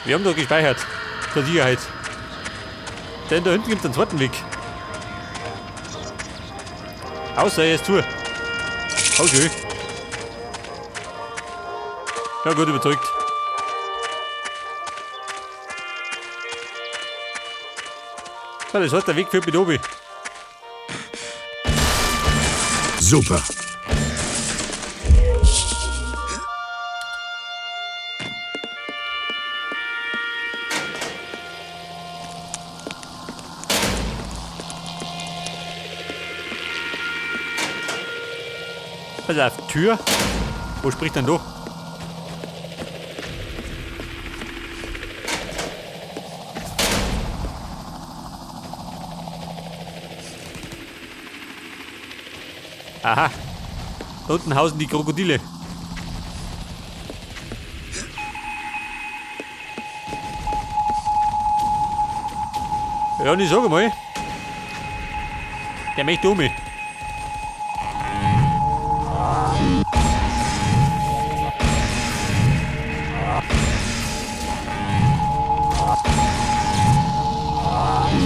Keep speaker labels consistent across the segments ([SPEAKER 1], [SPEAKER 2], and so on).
[SPEAKER 1] Wir haben doch gespeichert. Zur Sicherheit. Denn da hinten gibt es einen zweiten Weg. Außer er ist zu. Oh, schön. Ja gut, überzeugt. So, das heißt, der Weg führt mit oben.
[SPEAKER 2] Super.
[SPEAKER 1] Pass auf, Tür. Wo spricht denn da? Aha. Da unten hausen die Krokodile. Ja, und ich sage mal, der möchte um mich.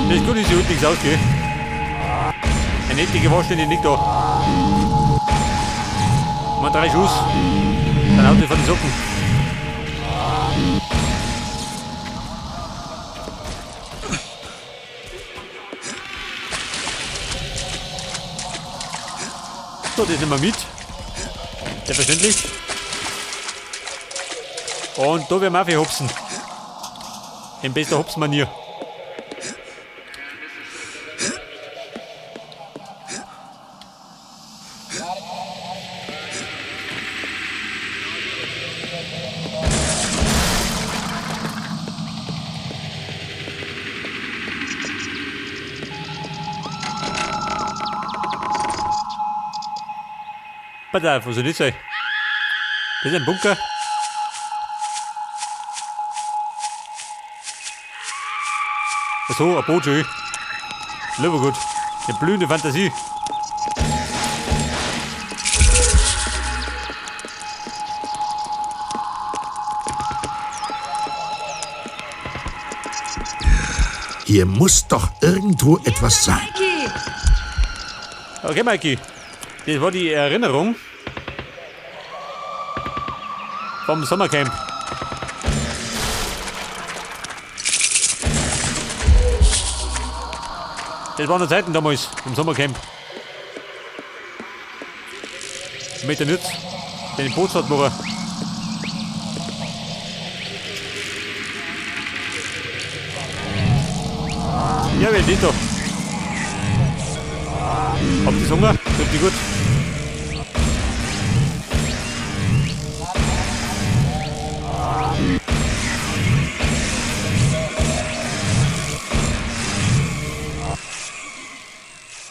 [SPEAKER 1] Das ist gut, dass hier unten nichts ausgeht. Eine nette Gewahrstelle nicht da. Mal 3 Schuss. Dann haut er von den Socken. So, das nehmen wir mit. Selbstverständlich. Und da werden wir auch viel hopsen. In bester Hopsmanier. Pass auf, was soll das sein? Das ist ein Bunker. Ach so, ein Boot schon. Lieber gut. Eine blühende Fantasie.
[SPEAKER 2] Hier muss doch irgendwo etwas sein.
[SPEAKER 1] Okay, Mikey. Das war die Erinnerung vom Sommercamp. Das waren noch Zeiten damals im Sommercamp. Mit der Nütz, den Bootsfahrt machen. Ja, wer ist da? Habt ihr Hunger? Tut die gut.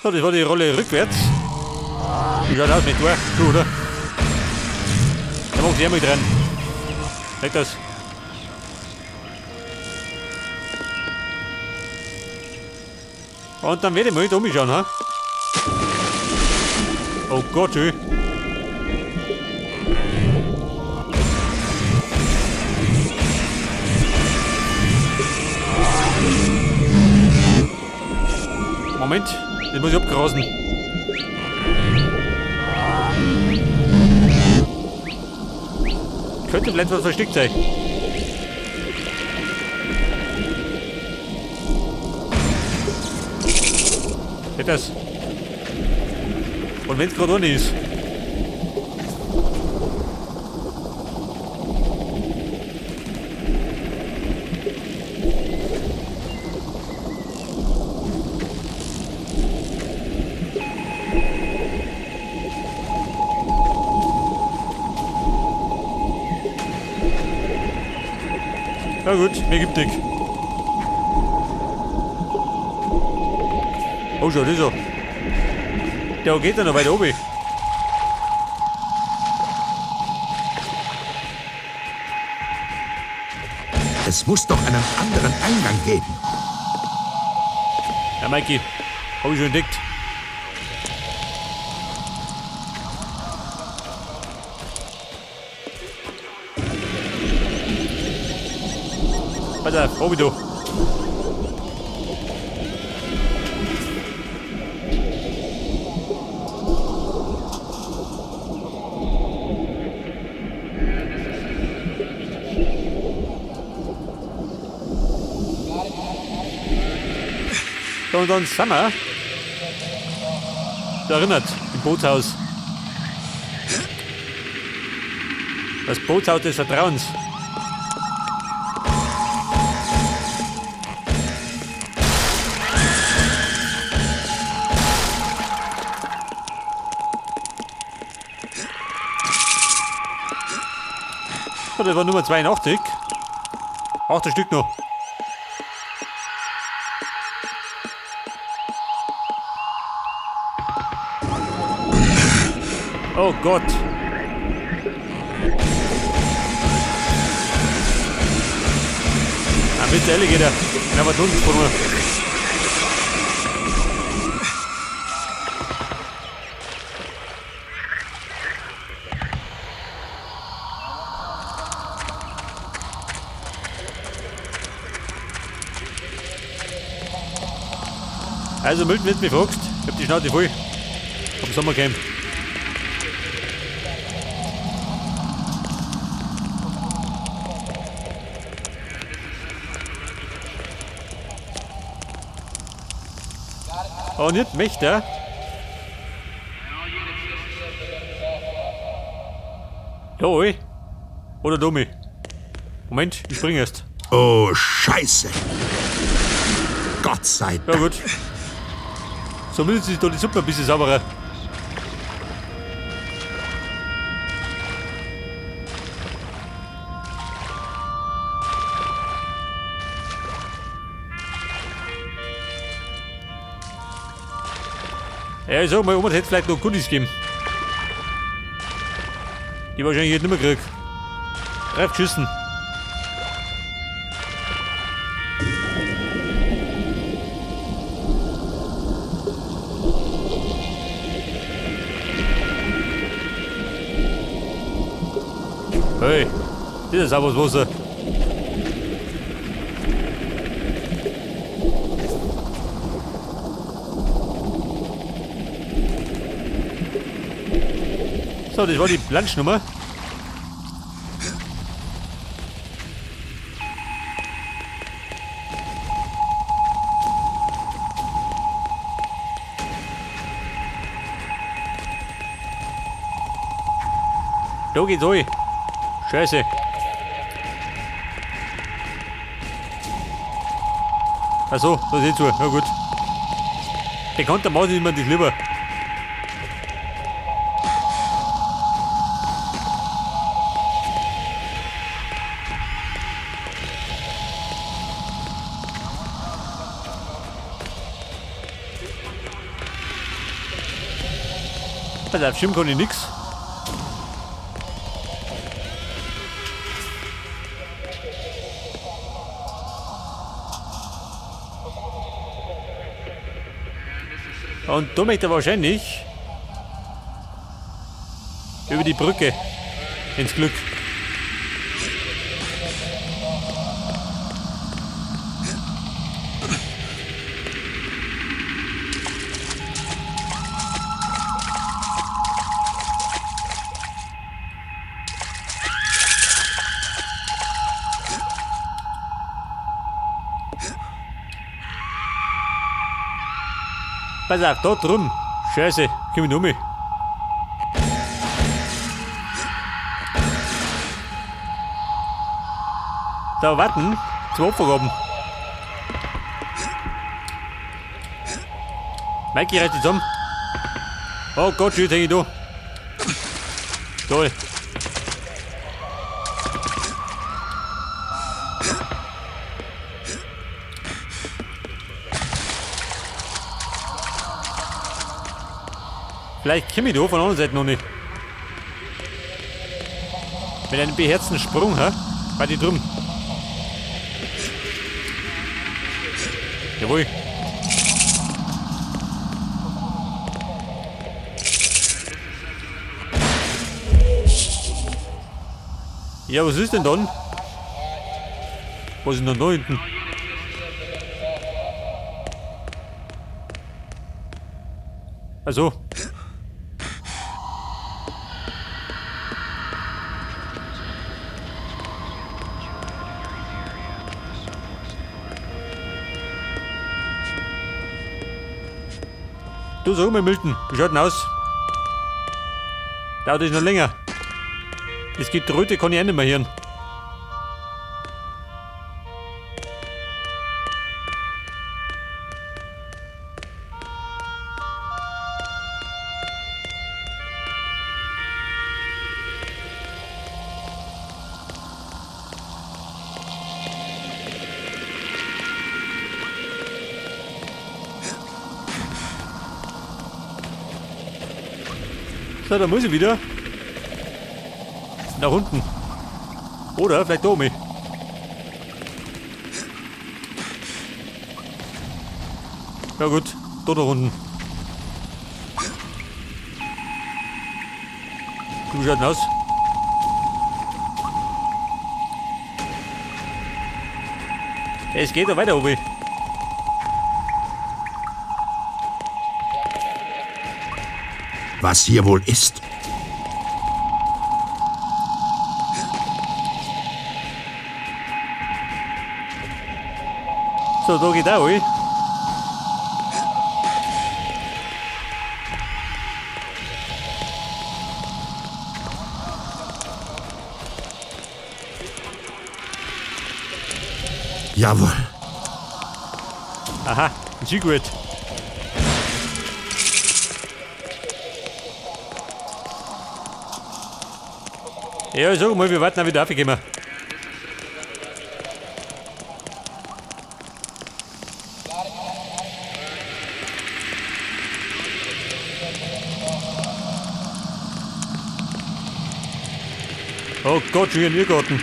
[SPEAKER 1] So, das war die Rolle rückwärts. Wie schaut aus mit Tor? Du, oder? Da macht die mit dran. Leg das. Und dann werde ich mal da umschauen, ha? Oh Gott, schön. Moment, das muss ich abgrasen. Könnte vielleicht was versteckt sein. Geht das? Und wenn's grad ohne ist. Na gut, mir gibt nichts. Oh, schau, das ist er. Der geht ja noch weiter oben.
[SPEAKER 2] Es muss doch einen anderen Eingang geben.
[SPEAKER 1] Ja, Mikey, hab ich schon entdeckt. Pass auf, oben da. So, und dann sind wir da erinnert, im Bootshaus. Das Bootshaus des Vertrauens. So, das war Nummer 82. 8 Stück noch. Oh Gott. Ah, mit der Alligator. Ja, aber unten von mir. Also Milton wird mich fragst, ich hab die Schnauze voll. Am Sommercamp. Oh, nicht möchte er. Da, oi. Oder Domi. Moment, ich spring erst.
[SPEAKER 2] Oh, Scheiße. Gott sei
[SPEAKER 1] Ja,
[SPEAKER 2] Dank.
[SPEAKER 1] gut. Zumindest ist da die Suppe ein bisschen sauberer. Ja, ich sag mal, Oma hätte vielleicht noch Goodies gegeben. Die wahrscheinlich jetzt nicht mehr krieg. Drauf geschissen. Hey, das ist sauberes Wasser. So, das war die Planschnummer. Da geht's rein. Scheiße. Ach so, das ist eh zu. Na gut. Bekanntermaßen ist mir das lieber. Also auf Schirm kann ich nix. Und da möchte er wahrscheinlich über die Brücke ins Glück. Pass auf, da drum. Scheiße, komm ich um. Da warten, zwei Opfergaben. Mikey reißt dich zusammen. Oh Gott, jetzt häng ich da. Toll. Vielleicht komme ich da von der anderen Seite noch nicht. Mit einem beherzten Sprung, hä? Bei die drum. Jawohl. Ja, was ist denn dann? Was ist denn da hinten? Also. Du sag mal, Milton, wie schaut denn aus? Dauert es noch länger. Es gibt Röte, kann ich auch nicht mehr hören. So, da muss ich wieder nach unten. Oder vielleicht da oben. Ja gut, da nach unten. Du schaut denn aus? Es geht da weiter oben.
[SPEAKER 2] Was hier wohl ist?
[SPEAKER 1] So, da geht auch rein.
[SPEAKER 2] Jawohl.
[SPEAKER 1] Aha, ein Secret. Ja, ich sag mal, wir warten auch wieder aufgekommen. Oh Gott, schon hier im Irrgarten.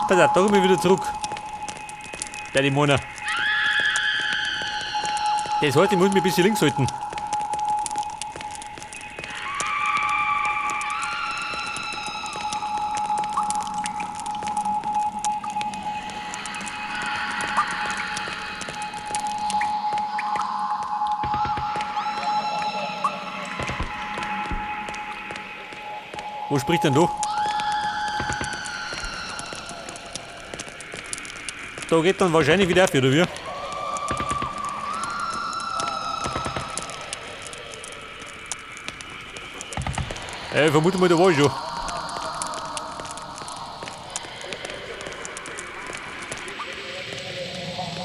[SPEAKER 1] Pass auf, da komme ich wieder zurück. Der die Mona. Das heißt, ich muss mich ein bisschen links halten. Wo spricht denn du? Da geht dann wahrscheinlich wieder auf, oder wie? Ich vermute mal, da war ich schon.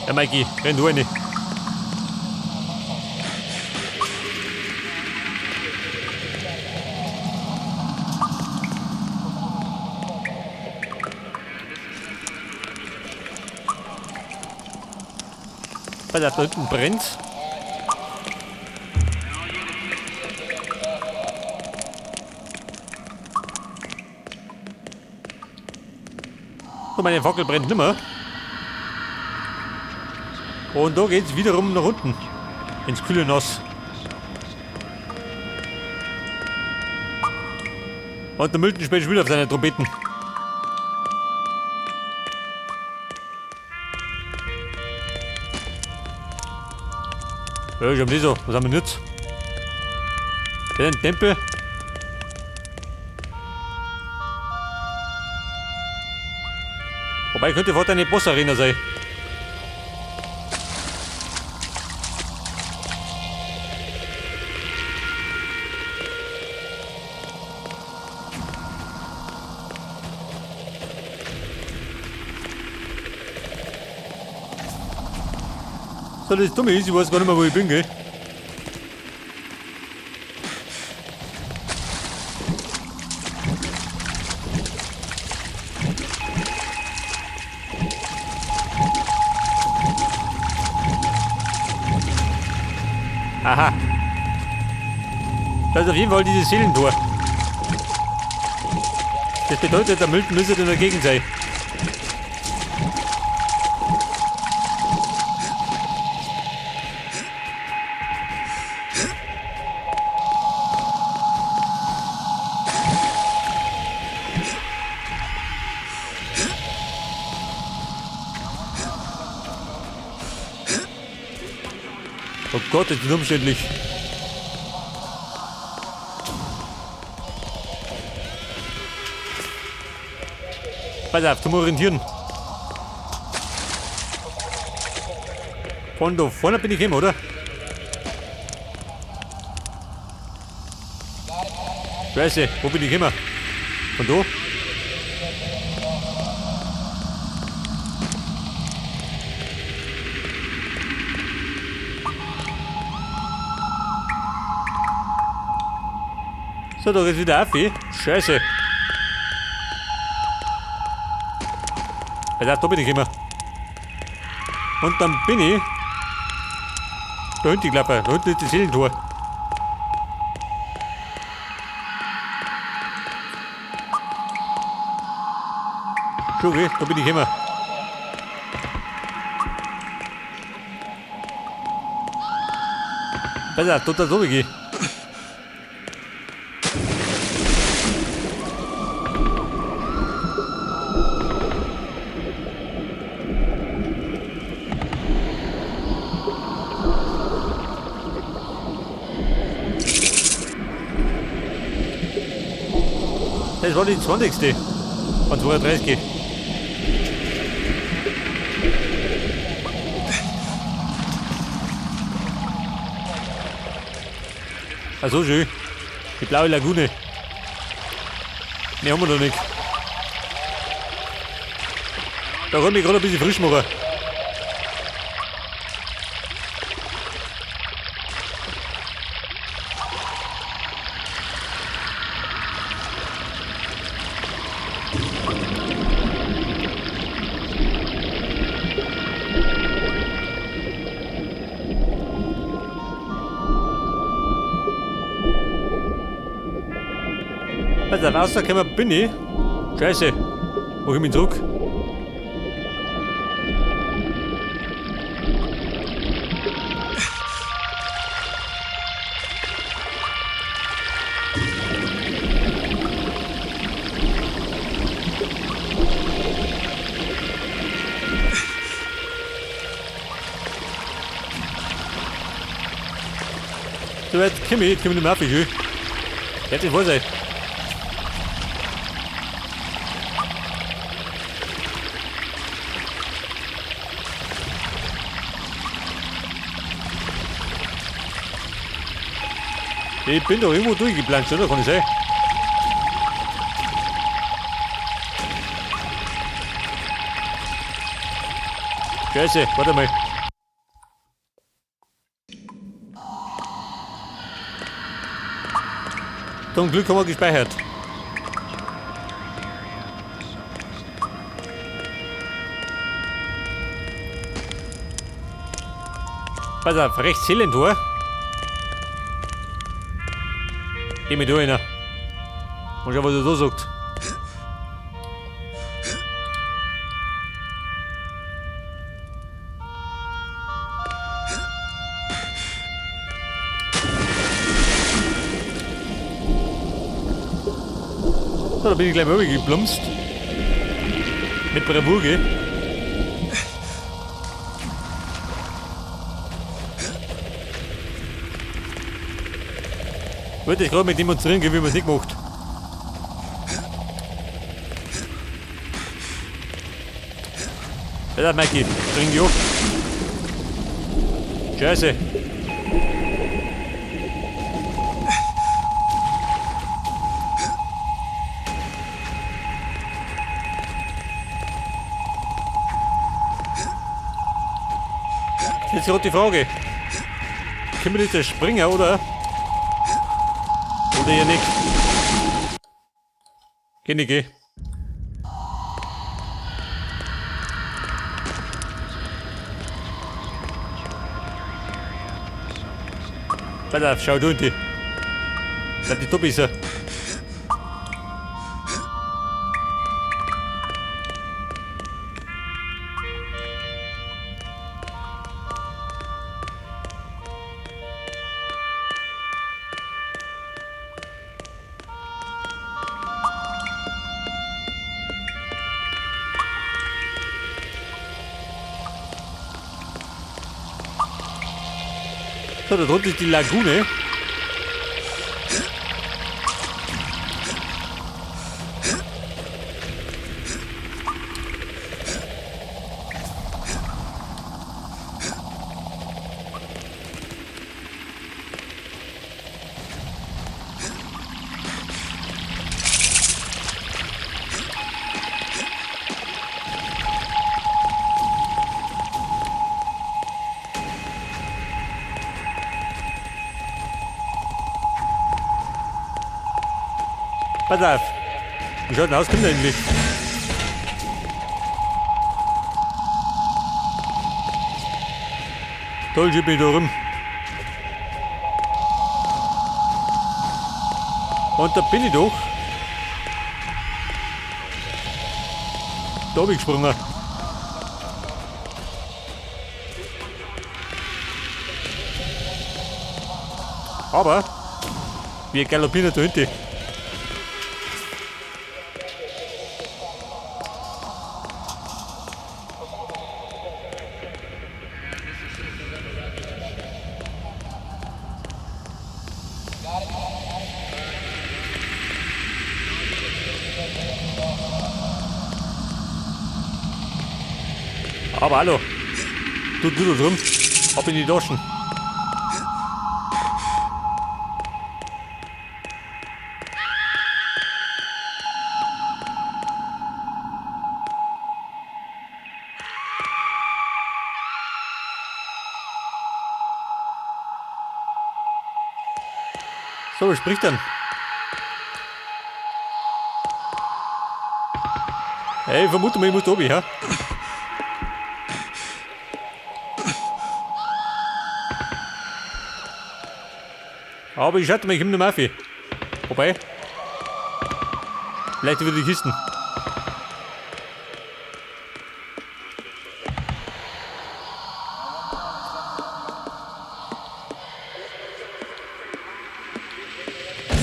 [SPEAKER 1] Ja, Mikey, renn du rein. Pass auf, da hinten brennt's. So, meine Fackel brennt nimmer. Und da geht's wiederum nach unten. Ins kühle Nass. Und der Milton spielt schon wieder auf seine Trompeten. Ja, ich hab nicht so. Was haben wir denn jetzt? Den Tempel. Wobei könnte fast eine Boss-Arena sein. So, das Dumme ist, ich weiß gar nicht mehr, wo ich bin, gell? Aha. Da ist auf jeden Fall dieses Seelentor. Das bedeutet, der Milton müsste in der Gegend sein. Oh Gott, das ist umständlich. Pass auf, zum Orientieren. Von da vorne bin ich hin, oder? Scheiße, wo bin ich immer? Von da? So, da geht's wieder auf, eh? Scheiße. Pass auf, da bin ich immer. Und dann bin ich da hinten, glaub ich. Da hinten ist das Seelentor. Schon, gell? Da bin ich immer. Pass auf, da so geh. Das war die 20. Von 32. Ah, so schön. Die blaue Lagune. Ne, haben wir noch nicht. Da kann ich gerade ein bisschen frisch machen. Pass auf, rausgekommen bin ich. Scheiße. Wo komm ich zurück? So, jetzt komm ich, jetzt komm ich nicht mehr auf, ich. Jetzt ist Vorsicht. Ich bin doch irgendwo durchgeplanscht, oder? Kann ich sein? Scheiße, warte mal. Zum Glück haben wir gespeichert. Pass auf, rechts Seelentor. Geh mir durch, einer. Mal schauen, was er da sagt. So, da bin ich gleich mal rübergeplumpst. Mit Bravour, gell? Wollte ich gerade mit demonstrieren, wie man es nicht macht. Ja, Mikey, spring dich auf. Scheiße. Jetzt gerade die Frage. Können wir nicht springen, oder? Oder ja nicht. Geh nicht, geh. Pass auf, schau du in die. Bleib die top ist er. So, da drunten ist die Lagune. Pass auf. Wie schaut denn aus? Kommt endlich. Toll, ich bin da rum. Und da bin ich doch. Da bin ich gesprungen. Aber wir galoppieren da hinten. Aber hallo. Du, du, du drum. Ab in die Taschen. So, wer spricht denn? Hey, ich vermute mal, ich muss da oben, ja? Aber ich schätze mal, ich komme nicht mehr auf. Wobei. Vielleicht über die Kisten.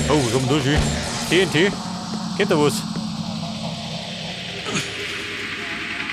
[SPEAKER 1] Oh, wir kommen durch. TNT. Kennt ihr was?